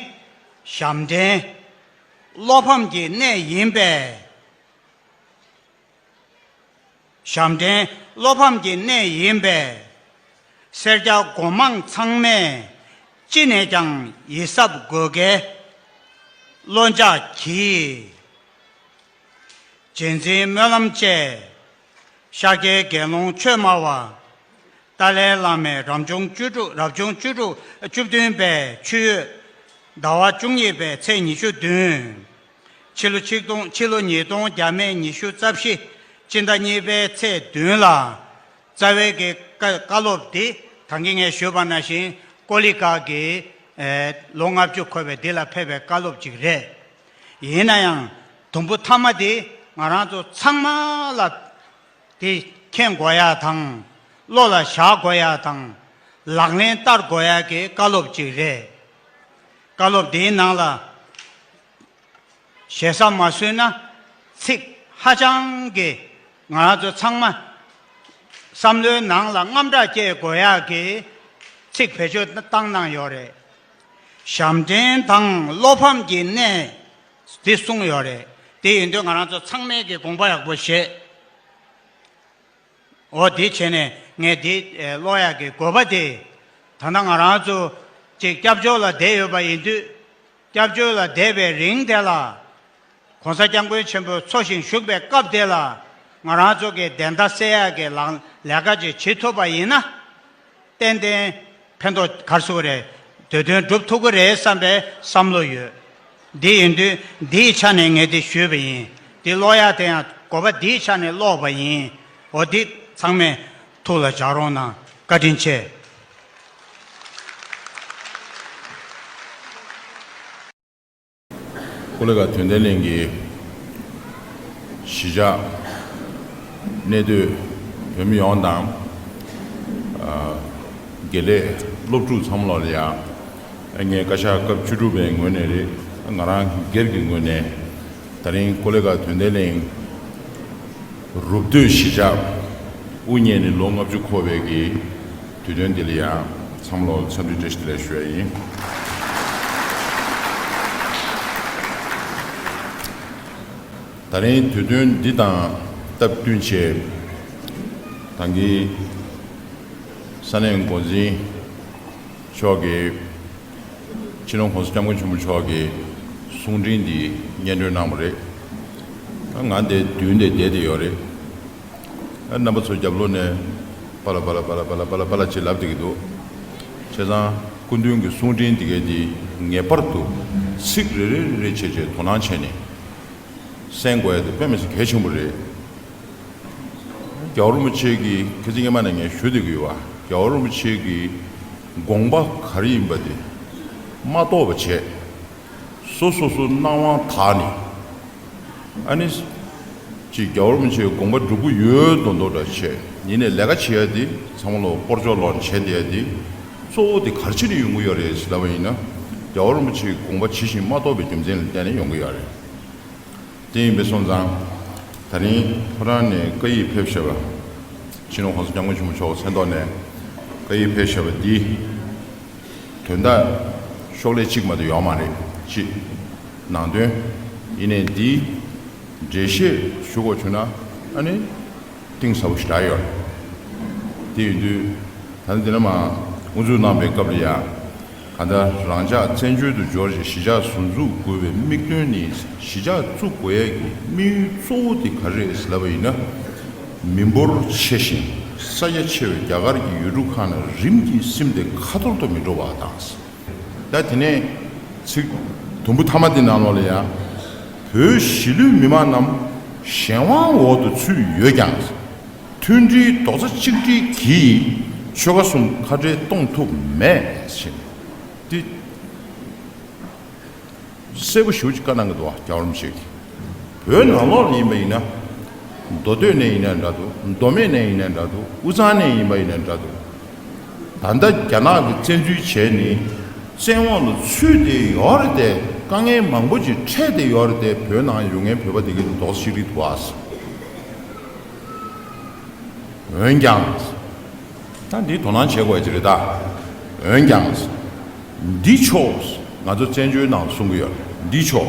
ཞབས་འདྲེན། བློ་ཕམ་གྱི་གནས་ཡིན་པས། ཞབས་འདྲེན་བློ་ཕམ་གྱི་གནས་ཡིན་པས། སེར་སྐྱ་སྒོ་མང་ཚང་མས་ཅི་ནས་ཀྱང་ཡིད་གཟབ་དགོས་གལ། བློ་འཇགས་གྱིས། རྗེས་འཛིན་སྨོན་ལམ་བཅས། ཤཱཀྱའི་དགེ་སློང་ཆོས་སྨྲ་བ། ཏཱ་ལའི་བླ་མའི་རབ་བྱུང་བཅུ་དྲུག་རབ་བྱུང་བཅུ་དྲུག་བཅུ་བདུན་པའི་ཆུ་ཡོས། ཟླ་བ་བཅུ་གཉིས་པའི་ཚེས་ཉི་ཤུ་བདུན། ཕྱི་ལོ་ཆིག་སྟོང་ཕྱི་ལོ་ཉིས་སྟོང་བརྒྱ་མེད་ཉི་ཤུ་རྩ་བཞི། སྤྱི་ཟླ་གཉིས་པའི་ཚེས་བདུན་ལ། རྩ་བའི་གི་བཀའ་བཀའ་སློབ་འདི་ད་གིན་ངས་ཞུས་པ་ནང་བཞིན་ཀོ་ལི་གྷལ་གྱི་ཨེ་ལོ་ལྔ་བཅུ་འཁོར་བའི་འདི་ལ་ཕེབས་པའི་བཀའ་སློབ་ཅིག་རེད། ཡིན་ན་ཡང་དུམ་བུ་མཐའ་མ་འདི་ང་རང་ཚོ་ཚང་མ་ལ་དེ་མཁྱེན་དགོས་ཡ་དང་། བློ་ལ་བཞག་དགོས་ཡ་དང་། ལག་ལེན་བསྟར་དགོས་ཡ་གི་བཀའ་སློབ་ཅིག་རེད། བཀའ་སློབ་འདིའི་ནང་ལ་ཞེ་ས་མ་བཟོས་ན་ཚིག་ཧ་ཅང་གི་ང་རང་ཚོ་ཚང་མ་བསམ་བློའི་ནང་ལ་དངངས་སྐྲག་སྐྱེ་དགོས་ཡ་གི་ཚིག་བེད་སྤྱོད་བཏང་གནང་ཡོད་རེད། ཞབས་འདྲེན་དང་བློ་ཕམ་གྱི་གནས། དེ་གསུངས་ཡོད་རེད། དེ་ཡིན་དུས་ང་རང་ཚོ་ཚང་མས་ཀྱི་དགོངས་པ་ཡག་པོ་བཞེས། འོ་དེ་བྱས་ནས་ངས་དེ་ཨེ་ཀློག་ཡག་གི་དགོས་པ་དེ། ད་ལྟ་ང་རང་ཚོ་ཅིག་སྐྱབས་བཅོལ་ལ་བསྡད་ཡོད་པ་ཡིན་དུས། སྐྱབས་བཅོལ་ལ་བསྡད་པའི་རིང་དེ་ལ། ༸གོང་ས་༸སྐྱབས་མགོན་ཆེན་པོ་འཚོ་ཞིང་བཞུགས་པའི་སྐབས་དེ་ལ། ང་རང་ཚོ་གི་བདེན་མཐའ་གསལ་ཡག་གི་ལག་ལས་ཀ་ཅིག་བྱེད་ཐུབ་པ་ཡིན་ན། ཏན་ཏན་ཕན་ཐོགས་ག་རེ་ཟེར་དགོས་རེད། དེ་དོན་འགྲུབ་ཐུབ་ཀྱི་རེད་བསམ་པའི་བསམ་བློ་ཡོད། འདི་ཡིན་དུས་འདིའི་ཆ་ནས་ངས་འདི་ཞུས་པ་ཡིན། འདི་ཀློག་ཡག་དེ་ཡང་དགོས་པ་འདིའི་ཆ་ནས་ཀློག་པ་ཡིན། འོ་འདི་ཚང་མས་ཐུགས་ལ་འཇགས་རོགས་གནང་། བཀའ་དྲིན་ཆེ། ཀོ་ལི་གྷལ་དོན་ལྡན་གླིང་གི་གཞིས་ཆགས་གནས་སྡོད་བོད་མི་ཡོངས་དང་། ཨ་དགེ་ལས་སློབ་ཕྲུག་ཚང་མ་ལོག་ལ་ཡང་། ངས་བཀའ་ཤག་སྐབས་བཅུ་དྲུག་པའི་ངོས་ནས་རེད། ང་རང་སྒེར་གྱི་ངོས་ནས། ད་རིང་ཀོ་ལི་གྷལ་དོན་ལྡན་གླིང་རུབ་སྟོད་གཞིས་ཆགས་དབུ་བརྙེས་ནས་ལོ་ལྔ་བཅུ་འཁོར་བའི་གི་དུས་སྟོན་འདི་ལ་ཡང་ཚང་མ་ལོག་འཚམས་འདྲི་བཀྲ་ཤིས་བདེ་ལེགས་ཞུ་ཡ་ཡིན། ད་རིང་དུས་སྟོན་འདི་དང་སྟབས་བསྟུན་བྱས། ད་གིན་ས་གནས་འགོ་འཛིན་མཆོག་གིས། སྤྱི་ནོར་༸གོང་ས་༸སྐྱབས་མགོན་ཆེན་པོ་མཆོག་གི་གསུང་འཕྲིན་འདི་སྙན་སྒྲོན་གནང་བ་རེད། ང་འདིར་མདུན་དེར་བསྡད་དེ་ཡོད་རེད། རྣམ་པ་ཚོ་རྒྱབ་ལོགས་ནས་པ་ལ་པ་ལ་པ་ལ་པ་ལ་པ་ལ་པ་ལ་ཅེས་ལབ་བསྡད་ཀྱི་འདུག་བྱས་ཙང་སྐུ་མདུན་གྱི་གསུང་འཕྲིན་འདི་གའི་འདི་ངེས་པར་དུ་ཚིག་རེ་རེ་རེ་བྱས་བྱས་དོ་སྣང་བྱས་ནས་གསན་དགོས་ཡ་དེ་དཔེ་མི་སྲིད་གལ་ཆེན་པོ་རེད། རྒྱལ་བ་རིན་པོ་ཆེ་གིས་ཁ་སང་སྔོན་མ་ནས་ངས་ཞུ་བསྡད་ཀྱི་ཡོད་པ། རྒྱལ་བ་རིན་པོ་ཆེ་གི་དགོངས་པ་ག་རེ་ཡིན་པ་དེ་མ་རྟོགས་པ་བྱས། སོ་སོ་སོ་སྣང་བ་དག་ནས། ཨ་ནི། ཅིག་རྒྱལ་བ་རིན་པོ་ཆེའི་དགོངས་པ་སྒྲུབ་ཀྱི་ཡོད་མདོག་མདོག་འདྲ་བྱས། ཡིན་ནའི་ལས་ཀ་བྱེད་ཡ་དེ་ཚང་མ་ལོག་སྤོར་ཆོག་ལོག་བྱས་བསྡད་ཡ་དེ། གཙོ་བོ་དེ་ག་རེ་བྱས་ནས་ཡོང་གི་ཡོད་རེད་ཟེར་ལབ་པ་ཡིན་ན། རྒྱལ་བ་རིན་པོ་ཆེའི་དགོངས་པ་ཇི་བཞིན་མ་རྟོགས་པའི་རྒྱུ་མཚན་ལ་བརྟེན་ནས་ཡོང་གི་ཡོད་རེད། དེ་ཡིན་པས་སོང་ཙང་། ད་རིང་ཁོ་རང་ནས་བཀའ་ཡིག་ཕེབས་བཞག་པ། སྤྱི་ནོར་༸གོང་ས་༸སྐྱབས་མགོན་ཆེན་པོ་མཆོག་མཚན་ཐོག་ནས་བཀའ་ཡིག་ཕེབས་བཞག་པ་འདི། དོན་དག་ཤོག་ལྷེ་གཅིག་མ་གཏོགས་ཡོད་མ་རེད། གཅིག་ནང་དོན། ཡིན་ནའི་འདི་འགྲེལ་བཤད་ཞུ་དགོས་བྱུང་ན་ཨ་ནི་གཏིང་ཟབ་པོ་ཞེ་དྲག་ཡོད་རེད། དེ་ཡིན་དུས་ད་ནི་འདི་ནས་མར་དབུ་འཛུགས་གནང་པའི་སྐབས་ལ་ཡང་། གང་ལྟར་རང་ཅག་བཙན་བྱོལ་དུ་འབྱོར་ཞིང་གཞིས་ཆགས་ཟུར་འཛུགས་དགོས་པའི་དམིགས་དོན་ནི། གཞིས་ཆགས་བཙུགས་དགོས་ཡས་ཀྱི་དམིགས་ཡུལ་གཙོ་བོ་དེ་ག་རེ་རེད་ཟེར་ལབ་པ་ཡིན་ན། མི་འབོར་ཆེ་ཞིང་ས་རྒྱ་ཆེ་བའི་རྒྱ་གར་གྱི་ཡུལ་གྲུ་ཁག་ནང་རིམ་གྱིས་སིམ་སྟེ་ཁ་ཐོར་དུ་མི་འགྲོ་བ་དང་། ད་དེ་ནས་ཚིག་དུམ་བུ་མཐའ་མ་དེ་ནང་ལོགས་ལ་ཡང་། བོད་གཞིས་ལུས་མི་མང་རྣམས་གཞན་དབང་འོག་ཏུ་ཚུད་ཡོད་ཀྱང་། མཐུན་སྒྲིལ་རྡོག་རྩ་གཅིག་སྒྲིལ་གྱིས་ཆོལ་ཁ་གསུམ་ཁ་བྲལ་གཏོང་ཐུབ་མེད་ཟེར་ནས་འདི་གསལ་པོ་ཞེ་པོ་ཅིག་བཀའ་གནང་གི་འདུག་བ། རྒྱལ་བ་རིན་པོ་ཆེ་གིས། བོད་ནང་ལོགས་ལ་ཡིན་པ་ཡིན་ན། མདོ་སྟོད་ནས་ཡིན་ན་འདྲ་འདུག་མདོ་སྨད་ནས་ཡིན་ན་འདྲ་འདུག་དབུས་གཙང་ནས་ཡིན་པ་ཡིན་ན་འདྲ་འདུག་ད་ལྟ་རྒྱ་ནག་གིས་བཙན་འཛུལ་བྱས་ནས་བཙན་དབང་ལ་ཚུད་བསྡད་ཡོད་རེད་དེ། དཀའ་ངལ་མང་པོ་ཅིག་འཕྲད་བསྡད་ཡོད་རེད་དེ། བོད་ནང་ཡོད་མཁན་བོད་པ་དེ་གའི་རྡོག་རྩ་གཅིག་སྒྲིལ་འདུག་བ། འོན་ཀྱང་། ད་འདི་དོ་སྣང་བྱེད་དགོས་ཀྱི་རེད་ད། འོན་ཀྱང་། འདི་ཆོག་ང་ཚོ་བཙན་བྱོལ་ནང་གསུང་གི་ཡོད་རེད། འདི་ཆོག་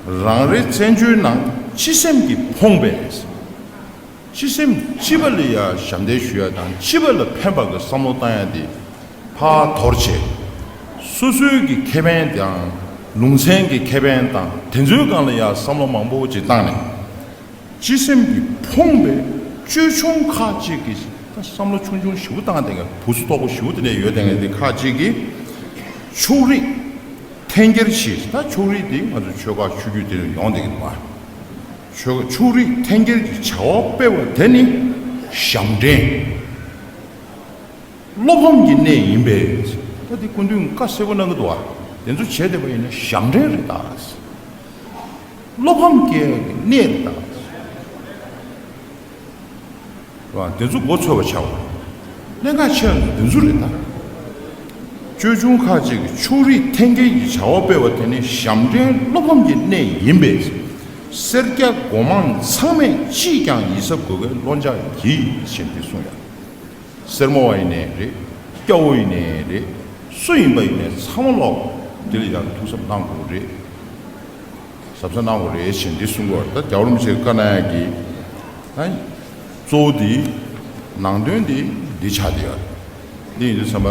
རང་རེ་བཙན་བྱོལ་ནང་སྤྱི་སེམས་ཀྱིས་ཕོངས་པས། སྤྱི་སེམས་སྤྱི་པ་ལ་ཡ་ཞབས་འདེགས་ཞུ་ཡ་དང་སྤྱི་པ་ལ་ཕན་པ་གི་བསམ་བློ་བཏང་ཡ་དེ་ཕར་དོར་བྱས། སོ་སོའི་གི་ཁེ་ཕན་དང་ལུང་ཚན་གི་ཁེ་ཕན་དང་དེ་ཚོའི་སྒང་ལ་ཡ་བསམ་བློ་མང་པོ་ཅིག་བཏང་ནས། སྤྱི་སེམས་ཀྱིས་ཕོངས་པའི་ཅོལ་ཆུང་ཁག་ཅིག་གིས་ད་བསམ་བློ་ཆུང་ཆུང་ཞེ་པོ་བཏང་བསྡད་མཁན་བུ་སུ་དོག་པོ་ཞེ་པོ་དེ་འདྲ་ཡོད་བསྡད་མཁན་དེ་ཁག་ཅིག་གིས་ཕྱོགས་རིས་འཐེན་འཁྱེར་བྱས། ད་ཕྱོགས་རིས་དེ་ང་ཚོ་ཆོལ་ཁ་ཆོས་བརྒྱུད་དེ་ཡོང་བསྡད་ཀྱི་འདུག་བ། ཆོལ་ཁ་ཕྱོགས་རིས་འཐེན་འཁྱེར་གྱི་བྱ་བ་སྤེལ་བ་དེ་ནི་ཞབས་འདྲེན། བློ་ཕམ་གྱི་གནས་ཡིན་པས། ད་འདི་སྐུ་མདུན་བཀའ་གསལ་པོ་གནང་གི་འདུག་བ། དེ་ཚོ་བྱས་བསྡད་པ་ཡིན་ན་ཞབས་འདྲེན་རེད་ད། བློ་ཕམ་སྐྱེ་ཡག་གི་གནས་རེད་ད། རེད་བ། དེ་ཚོ་མགོ་ཚོས་པ་བྱ་བ། གནད་འགག་ཆེ་བ་དེ་ཚོ་རེད་ད། ཅོལ་ཆུང་ཁག་ཅིག་གིས་ཕྱོགས་རིས་འཐེན་འཁྱེར་གྱི་བྱ་བ་སྤེལ་བ་དེ་ནི་ཞབས་འདྲེན་བློ་ཕམ་གྱི་གནས་ཡིན་པས། སེར་སྐྱ་སྒོ་མང་ཚང་མས་ཅིས་ཀྱང་ཡིད་གཟབ་དགོས་པའི་བློ་འཇགས་ཀྱིས་ཞེས་འདི་གསུངས་ཡ། སེར་མོ་བ་ཡིན་ནའི་རེད། སྐྱ་བོ་ཡིན་ནའི་རེད། སུ་ཡིན་པ་ཡིན་ནའི་ཚང་མ་ལོག་འདི་ལ་ཡང་ཐུགས་གཟབ་གནང་དགོས་རེད། གཟབ་གཟབ་གནང་དགོས་རེད་ཞེས་འདི་གསུང་གི་ཡོད་རེད། ད་རྒྱལ་བ་རིན་པོ་ཆེས་བཀའ་གནང་ཡག་གི་ད་གཙོ་བོ་འདི་ནང་དོན་འདི་འདི་ཆགས་བསྡད་ཡོད་རེད། འདི་ཡིན་དུས་ཙམ་པ་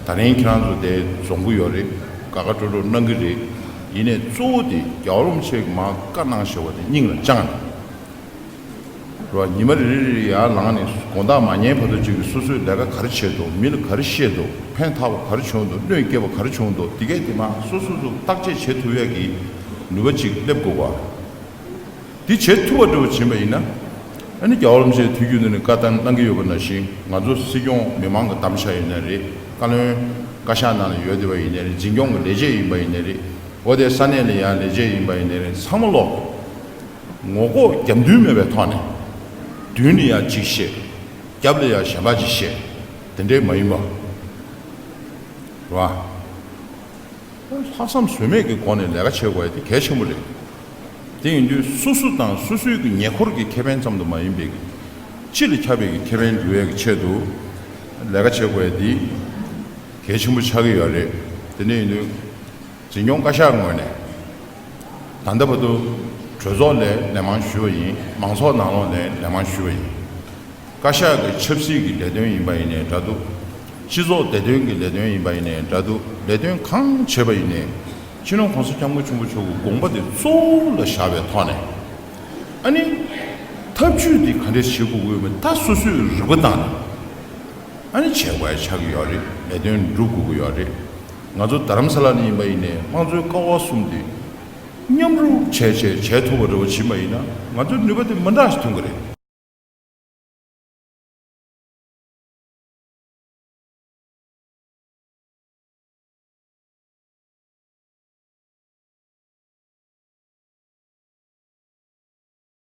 ད་རིང་ཁྱེད་རང་ཚོ་དེ་འཛོམས་ཀྱི་ཡོད་རེད། དགའ་དགའ་སྤྲོ་སྤྲོ་གནང་གི་རེད། ཡིན་ནའི་གཙོ་བོ་འདི་རྒྱལ་བ་རིན་པོ་ཆེས་མར་བཀའ་གནང་བཞག་པ་དེ་སྙིང་ལ་བཅངས་ནས། རོ། ཉི་མ་རེ་རེ་རེ་ཡར་ལངས་ནས་དགོང་དག་མ་ཉལ་བར་དུ་ཅིག་གིས་སོ་སོས་ལས་ཀ་ག་རེ་བྱས་འདུག་མི་ལ་ག་རེ་བཤད་འདུག་ཕན་ཐོགས་པ་ག་རེ་བྱུང་འདུག་གནོད་སྐྱེལ་བ་ག་རེ་བྱུང་འདུག་འདི་གས་དེ་མ་སོ་སོ་སོ་བརྟག་དཔྱད་བྱེད་ཐུབ་ཡག་གི་ནུས་པ་ཅིག་སླེབས་དགོས་པ། འདི་བྱེད་ཐུབ་པ་འདྲ་བོ་བྱིན་པ་ཡིན་ན། ཨ་ནི་རྒྱལ་བ་རིན་པོ་ཆེས་དུས་རྒྱུན་དུ་ནས་བཀའ་བཏང་གནང་གི་ཡོད་པ་ནང་བཞིན་ང་ཚོ་སྲིད་སྐྱོང་མི་མང་གི་གདམ་ག་ཡིན་ན་རེད། བཀའ་བློན་བཀའ་ཤག་ནང་ལ་ཡོད་བསྡད་པ་ཡིན་ན་རེད། འཛིན་སྐྱོང་གི་ལས་བྱེད་ཡིན་པ་ཡིན་ན་རེད། འོ་དེ་ས་གནས་ལ་ཡང་ལས་བྱེད་ཡིན་པ་ཡིན་ན་རེད། ཚང་མ་ལོག་ངོ་ལྐོག་རྒྱབ་མདུན་མེད་པའི་ཐོག་ནས་མདུན་ནས་ཡང་གཅིག་བཤད། རྒྱབ་ལ་ཡང་གཞན་པ་གཅིག་བཤད། དེ་འདྲས་མ་ཡིན་པ་རེད་བ། ལྷག་བསམ་ཟོལ་མེད་ཀྱི་སྒོ་ནས་ལས་ཀ་བྱེད་དགོས་ཡ་དེ་གལ་ཆེན་པོ་རེད། དེ་ཡིན་དུས་སོ་སོ་དང་སོ་སོའི་གི་ཉེ་འཁོར་གྱི་ཁེ་ཕན་ཙམ་དུ་མ་ཡིན་པའི་གི་སྤྱི་ལ་ཁྱབ་པའི་གི་ཁེ་ཕན་འགྲུབ་ཡ་གི་ཆེད་དུ་ལས་ཀ་བྱེད་དགོས་ཡ་དེ་གལ་ཆེན་པོ་ཆགས་ཀྱི་ཡོད་རེད། དེ་འདྲ་ཡིན་དུས། འཛིན་སྐྱོང་བཀའ་ཤག་ངོས་ནས་ད་ལྟ་བར་དུ་གྲོས་ཚོགས་ལ་ལན་མང་ཞུས་པ་ཡིན། མང་ཚོགས་ནང་ལོགས་ལ་ལན་མང་ཞུས་པ་ཡིན། བཀའ་ཤག་གི་ཆབ་སྲིད་ཀྱི་ལས་དོན་ཡིན་པ་ཡིན་ནའི་འདྲ་འདུག་སྤྱི་ཚོགས་བདེ་དོན་གྱི་ལས་དོན་ཡིན་པ་ཡིན་ནའི་འདྲ་འདུག་ལས་དོན་གང་བྱས་པ་ཡིན་ནའི་སྤྱི་ནོར་༸གོང་ས་༸སྐྱབས་མགོན་ཆེན་པོ་མཆོག་གི་དགོངས་པ་དེ་གཙོ་བོ་ལ་བཞག་པའི་ཐོག་ནས། ཨ་ནི། ཐབས་ཇུས་འདི་ག་འདྲས་བྱེད་དགོས་ཀྱི་ཡོད་མེད་ད་སོ་སོས་རིག་པ་བཏང་ནས། ཨ་ནི་བྱེད་དགོས་ཡ་ཆགས་ཀྱི་ཡོད་རེད། ལས་དོན་འགྲུབ་དགོས་ཀྱི་ཡོད་རེད། ང་ཚོ་རྡ་རམ་ས་ལ་ནས་ཡིན་པ་ཡིན་ནའི་དམངས་གཙོའི་ཀ་བ་གསུམ་དེ་མཉམ་རུབ་བྱས་བྱས་བྱས་ཐུབ་པ་འདྲ་བོ་བྱིན་པ་ཡིན་ན་ང་ཚོར་ནུས་པ་དེ་མི་འདྲ་ཞིག་ཐོན་གྱི་རེད།